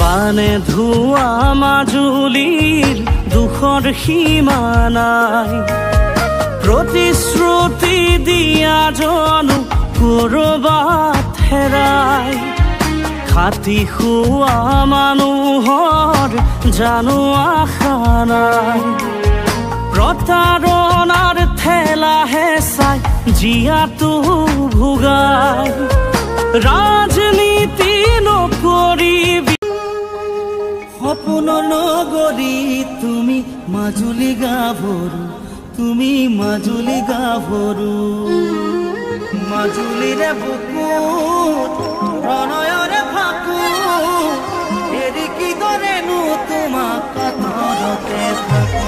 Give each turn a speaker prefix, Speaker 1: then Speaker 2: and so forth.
Speaker 1: বানে ধোৱা মাজুলীৰ দুখৰ সীমা নাই। প্ৰতিশ্ৰুতি দিয়া জনো কৰবাত হেৰাই, খাটি খোৱা মানুহৰ জানো আশা নাই। প্ৰতাৰণাৰ ঠেলাহে চাই জীয়াটো ভোগাই, ৰাজনীতি নকৰিবি।
Speaker 2: সপোনৰ নগৰী তুমি মাজুলী গাভৰু, তুমি মাজুলী গাভৰু। মাজুলীৰে বুকুত প্ৰণয়ৰে ফাকু, এৰি কি দৰেনো তোমাক কাতৰতে থাকো।